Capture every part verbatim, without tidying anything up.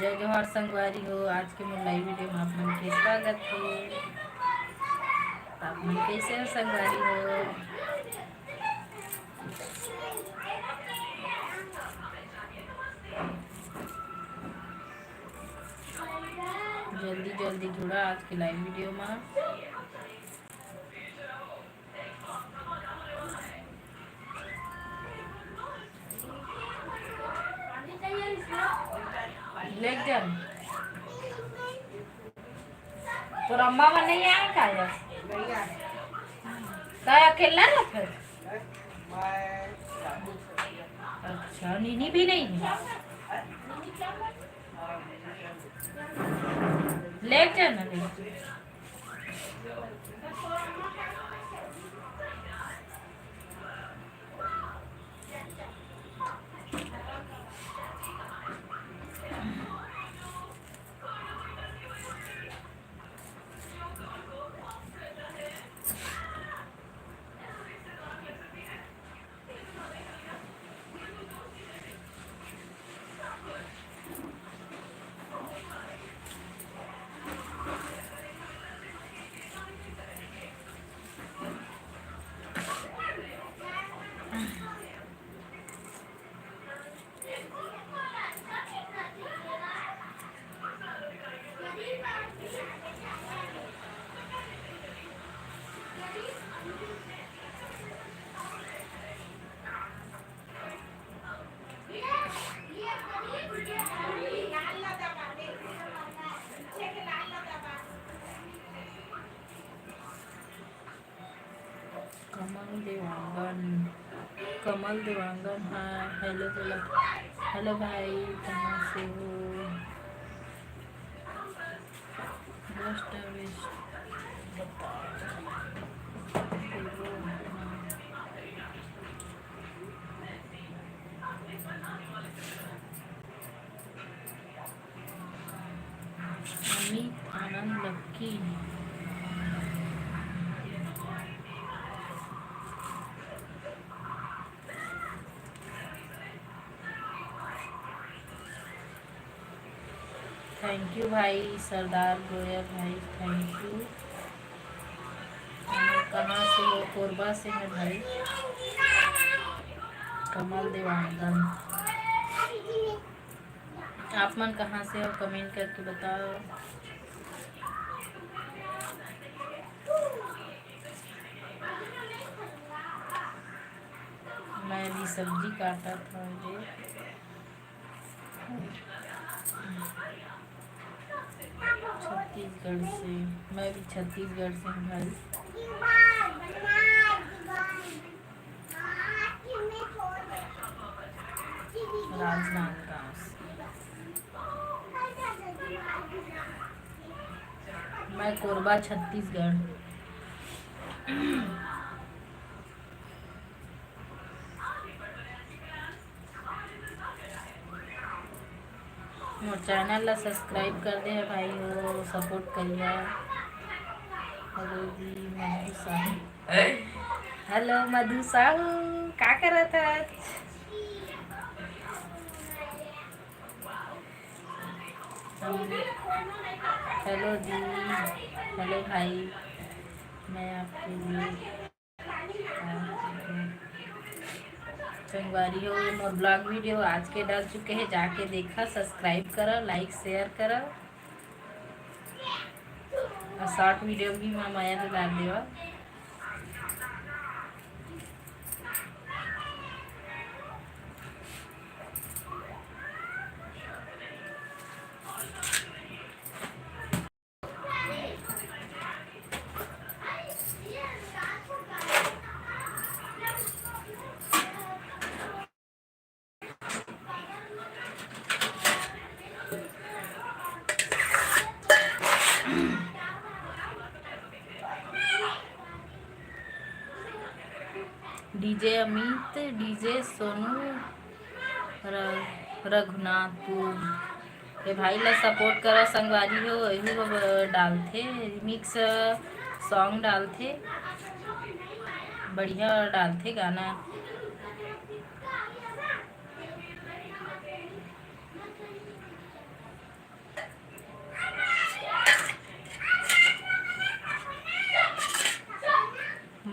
जय जोहार संगवारी हो, आज के मोर live video में आप मन के स्वागत हे। आप मन कैसे हो संगवारी हो? जल्दी जल्दी जुड़ा आज के live video में। लेके जा। तोर अम्मा मन नहीं आए का आज? नहीं आए। त अकेला रह फिर? अच्छा, नीनी भी नहीं है। लेके जा ना, लेके जा। कमल देवांगन, कमल देवांगन, हाँ, hello बोला। Hello भाई, कहाँ से हो? Just a wish। Amit Anand lucky. Thank you भाई सरदार गोयल भाई, thank you। कहाँ से हो? कोरबा से है भाई। कमल देवांगन। आप मन कहाँ से हो, comment करके बताओ। मैं भी सब्जी काटत हूँ जी। छत्तीसगढ़ से, मैं भी छत्तीसगढ़ से हूँ भाई। राजनांदगांव से। मैं कोरबा, छत्तीसगढ़। मोर channel ला subscribe कर दे हे भाई हो, support करिया। Hello जी मधु साहू। Hello मधु साहू, का करत हस? Hello जी, hello भाई, मैं आपके लिए संगवारी हो, मोर vlog video आज के डल चुके हे, जाके देखा, subscribe करा, like share करा, और short video भी मैं मया तो डाल देवा। DJ अमित, DJ सोनू, र-, रघुनाथपुर। ये भाई ला support करा संगवारी हो, एहू ह डालथे remix song डालथे, बढ़िया डालथे गाना।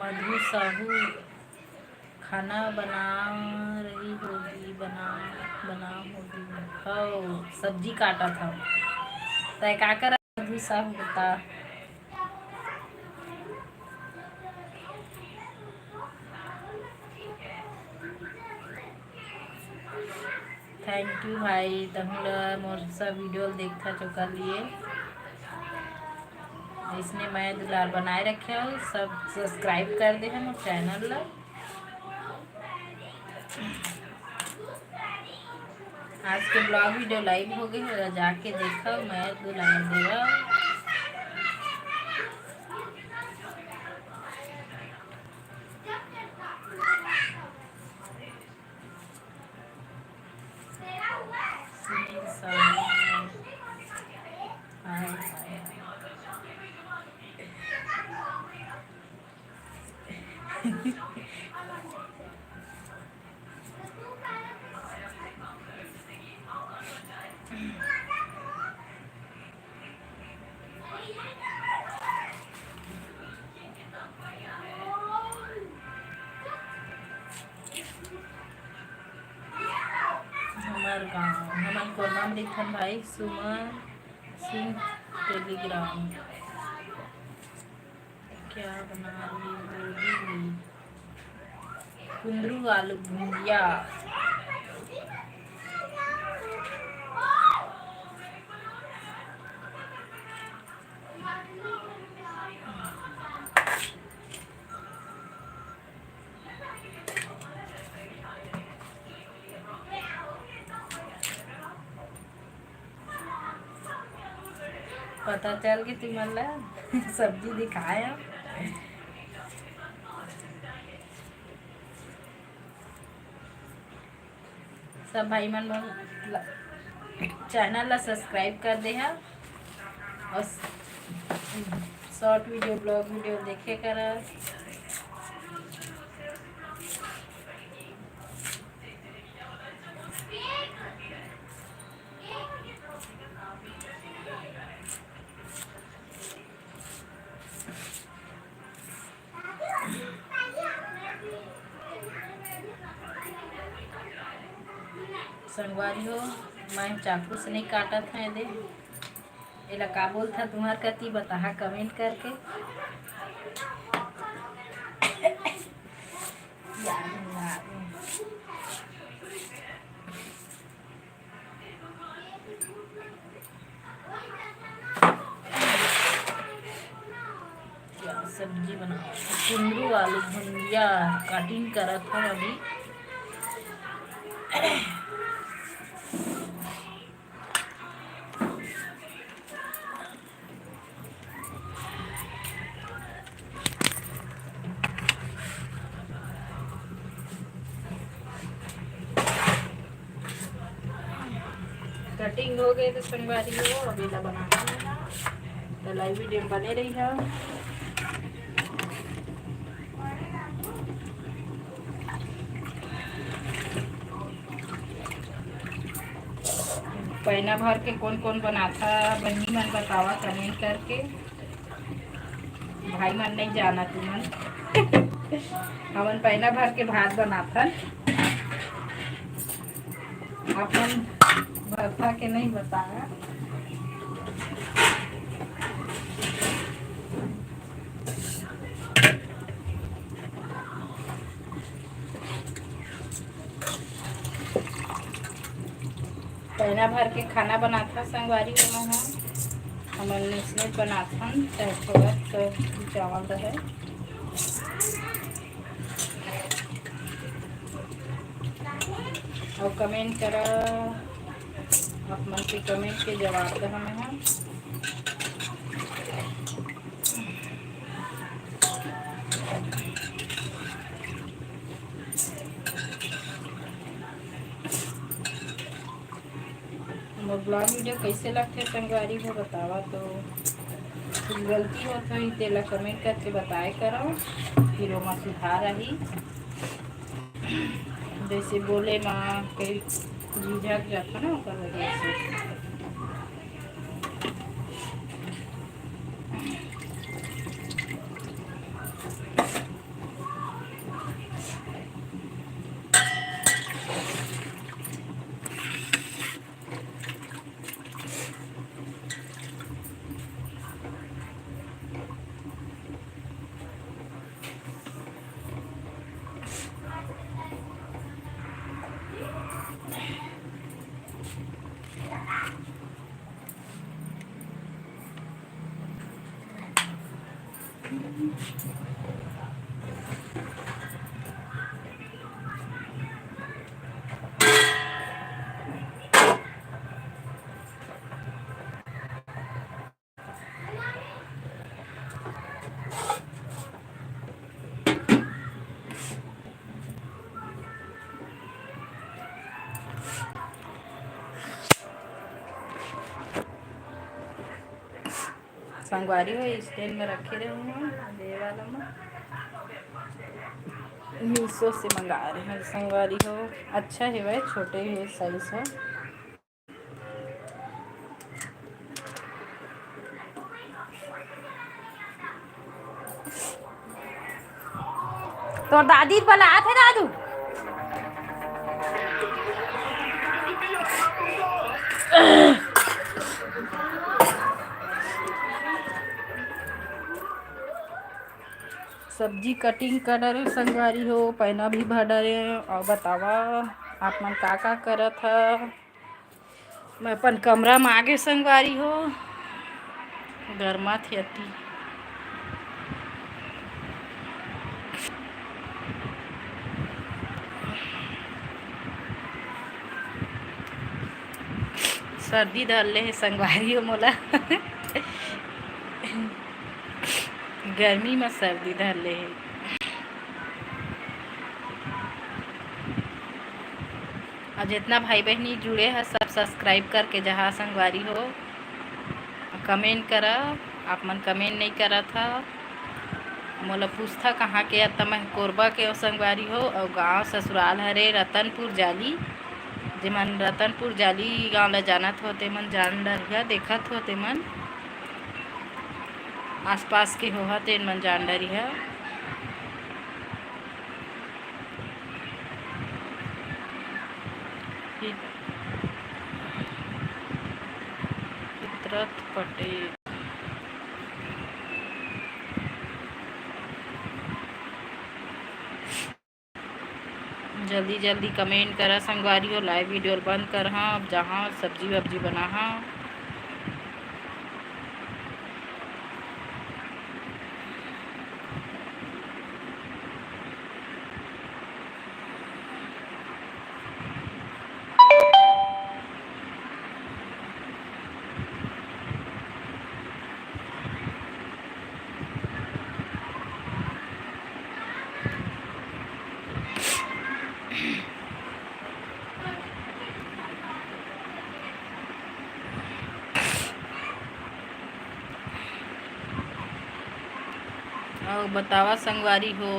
मधु साहू खाना बना रही होगी, बना, बना होगी। हव, सब्जी काटत हव। तै का करत मधु साहू, बता। Thank you भाई, तहूँ ला मोर सब video ल देखथा चोकर लिए। इसने मैं दुलार बनाए रखे हो, सब subscribe कर दे हम channel ला। आज के vlog video live हो गए, जाके देखो, मैं दुलार देवा। हमर गाँव, हमन कोन नाम लिखथन भाई? सुमन सिंह, Telegram। क्या बना रही हो दीदी? कुंदरू आलू भुंजिया। पता चल के तुमन ला सब्जी दिखाए हम। सब भाई मन मोर ल-, channel ला subscribe कर दे हा और short video, vlog video देखे करा। संगवारी हो, मैं चाकू से नहीं काटत हूँ दे। एला का बोलथा तुम्हार कती, बताहा comment करके। सब्जी बना, कुंदरू आलू भुंजिया cutting करत हन अभी। Cutting हो गए तो संगवारी हो, अब एला बनाना है ना, तो live video में बने रही है। पैना भर के कौन कौन बनाथा बहिनी मन, बतावा comment करके। भाई मन नहीं जाना तुमन। हमन पैना भर के भात बनाथन। अपन भरथा के नहीं बताया। पैना भर के खाना बनाथन संगवारी हो मन ह। हमन इसने बनाथन, चाहे थोड़ा तो चावल रहे। और comment करा, आप मन के comment के जवाब दे हमें हम। मोर vlog video कैसे लगथे संगवारी हो बतावा तो, कुछ गलती होत होही तेला comment करके बताए करो, फिर ओमा सुधार आही। जैसे बोले मा कई झिझक जाता ना, ओकर वजह से। संगवारी हो, स्टैंड में रखे रहूँ, ये वाला में मीशो से मंगा रहे हैं संगवारी हो। अच्छा है भाई, छोटे है साइज है। तोर दादी बलात हे दादू। सब्जी कटिंग कर डरे संगवारी हो, पैना भी भर डरे। और बतावा, आप मन का का करत ह? मैं अपन कमरा में आगे संगवारी हो, गरमात हे अति। सर्दी धर ले हे संगवारी हो मोला। गर्मी में सर्दी धर ले हे। और जितना भाई बहनी जुड़े हैं, सब subscribe करके जहाँ संगवारी हो, comment करा। आप मन comment नहीं करत ह। मोला पूछथा कहाँ के, त मैं कोरबा के हो संगवारी हो, और गाँव ससुराल हरे रतनपुर जाली। जेमन रतनपुर जाली गाँव ला जानत हो, तेमन जान डरिहा, देखत हो तेमन, आसपास के हो ह, तेन मन जान डरिहा। फित-, फितरत पटेल। जल्दी जल्दी comment करा संगवारी हो, live video ल बंद कर हाँ, अब जहाँ सब्जी वब्जी बना हाँ। अउ बतावा संगवारी हो।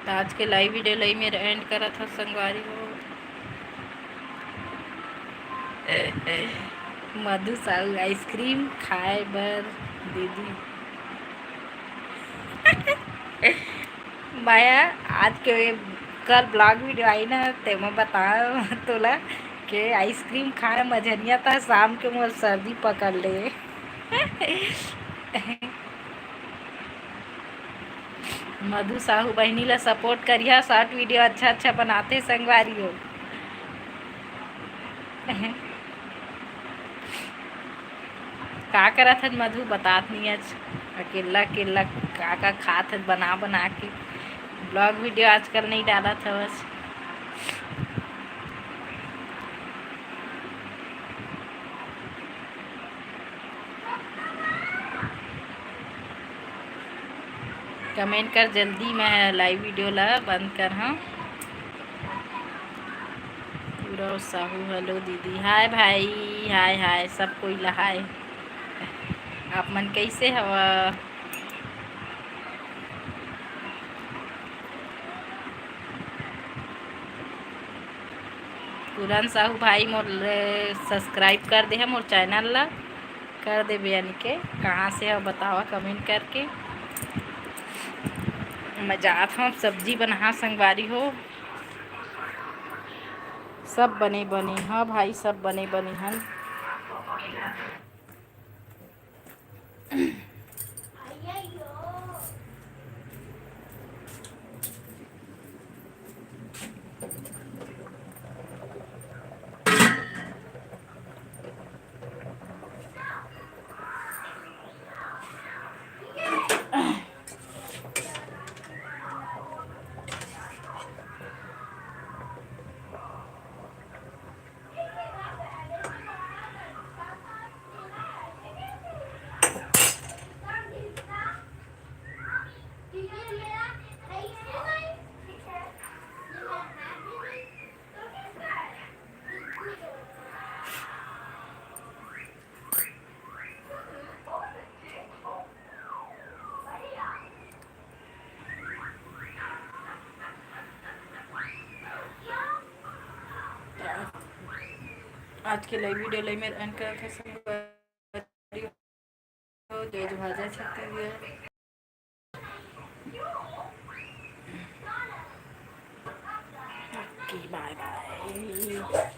त आज के live video ला ही मेर end करत हव संगवारी हो। मधु साहू ice cream खाए बर दीदी। माया, आज के कल vlog video आई ना, तेमा बताओ तोला के ice cream खाए मझनिया था, शाम के मोर सर्दी पकड़ ले। मधु साहू बहिनी ला support करिहा, short video अच्छा अच्छा बनाथे संगवारी हो। का करत हस मधु, बतात नहीं आज। अकेला अकेला का का खात हस बना बना के। Vlog video आजकल नहीं डालत हवस। Comment कर जल्दी, मैं live video ला बंद कर। हाँ, पूरा साहू, hello दीदी, hi भाई, hi hi, सब कोई ला hi। आप मन कैसे हवा? पूरन साहू भाई मोर subscribe कर दे है, मोर channel ला कर देबे। यानी के कहाँ से हो बतावा comment करके। मैं जात हूँ सब्जी बना संगवारी हो। सब बने बने, हाँ भाई, सब बने बने हन। आज के live video ला मैं end करत हँव संगवारी हो। जय जोहार, जय छत्तीसगढ़। OK, bye bye।